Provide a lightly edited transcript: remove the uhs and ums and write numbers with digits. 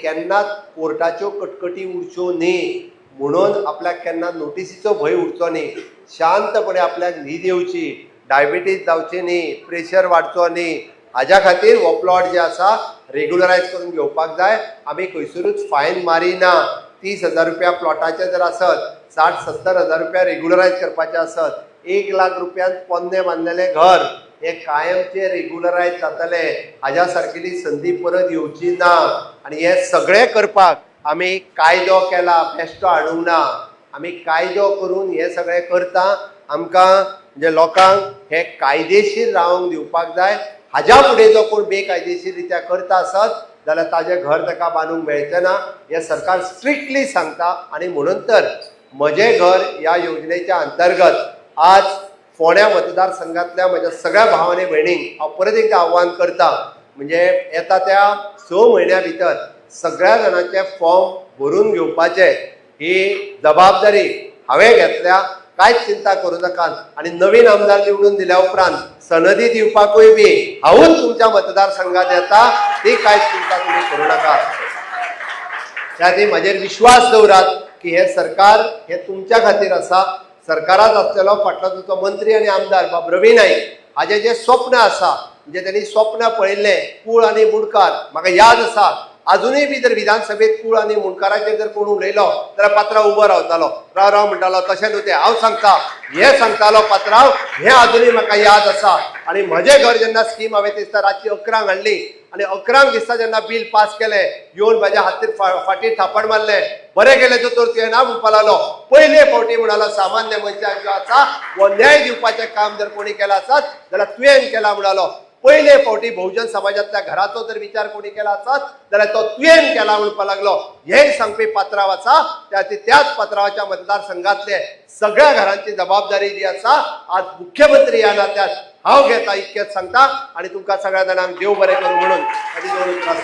केन्नाच कोर्टाच्यो कटकटी उरच्यो न्ही म्हणून आपल्याक केन्ना नोटिसीचो भंय उरचो न्ही, शांतपणे आपल्याक न्हीद येवची, डायबिटीज जावची न्ही, प्रेशर वाडचो न्ही, हाज्या खातीर हो प्लॉट जे आसा रेगुलरायज करून घेवपाक जाय. आमी खंयसरूच फायन मारिना. 30,000 रुपया प्लॉटाचे जर आसत, 60-70 हजार रुपया रेगुलरायज करपाचे आसत, 1 लाख रुपयान पोन्नें बांदलेलें घर हे कायमचे रेगुलरायज जातले. हाज्या सारकेली संदी परत येवची ना. आनी हे सगळें करपाक आमी कायदो केला, बेश्टो हाडूंक ना. आमी कायदो करून हे सगळें करता. आमकां म्हणजे लोकांक हे कायदेशीर रावंक दिवपाक जाय. हाज्या फुडें जो कोण बेकायदेशीर रित्या करता आसत जाल्यार ताजें घर ताका बांदूंक मेळचें ना, हें सरकार स्ट्रिक्टली सांगता. आनी म्हणून तर म्हजें घर ह्या योजनेच्या अंतर्गत आज फोंड्या मतदारसंघातल्या म्हज्या सगळ्या भाव आनी भयणींक हांव परत एकदां आव्हान करता, म्हणजे येता त्या 6 म्हयन्या भितर सगळ्या जाणांचे फॉर्म भरून घेवपाचे ही जबाबदारी हांवें घेतल्या. कांयच चिंता करूं नाकात. आनी नवीन आमदार निवडून दिल्या उपरांत सनदी दिवपाकूय बी हांवूच तुमच्या मतदारसंघात येता. ती कांयच चिंता तुमी करूं नाकात. त्या खातीर म्हजेर विश्वास दवरात की हे सरकार हे तुमच्या खातीर आसा. सरकारात आसलेलो फाटलो तुमचो मंत्री आनी आमदार बाब रवी नाईक हाजे जे स्वप्न आसा, म्हणजे त्यांनी स्वप्न पळयल्लें कूळ आनी मुंडकार, म्हाका याद आसा, अजुनूय बी जर विधानसभेत कूळ आनी मुंडकाराचेर जर कोण उलयलो जाल्यार पात्रांव उबो रावतालो, राव राव म्हणटालो, तशें न्हू तें, हांव सांगता हें सांगतालो पात्रांव. हें अजुनूय म्हाका याद आसा. आनी म्हजें घर जेन्ना स्कीम हांवें दिसता रातची 11ंक हाडली आनी 11ंक दिसता जेन्ना बील पास केलें, येवन म्हाज्या हातीर फाटीर थापड मारलें, "बरें केलें दोतोर तुवें." ना म्हणपा लागलो, "पयले फावटी," म्हणालो, "सामान्य मनशाक जो आसा हो न्याय दिवपाचें काम जर कोणी केलां आसत जाल्यार तुवें केलां." म्हणालो, "पयले फावटी बहुजन समाजातल्या घराचो जर विचार कोणी केला आसत जाल्यार तो तुवें केला," म्हणपा लागलो. हें सांगपी पात्रांव आसा. त्या त्याच पात्रांवाच्या मतदारसंघातले सगळ्या घरांची जबाबदारी जी आसा, आज मुख्यमंत्री ह्या नात्यात हांव घेता, इतकेंच सांगता. आणि तुमकां सगळ्या जाणांक देव बरें करूं म्हणून आनी दोन उतरां.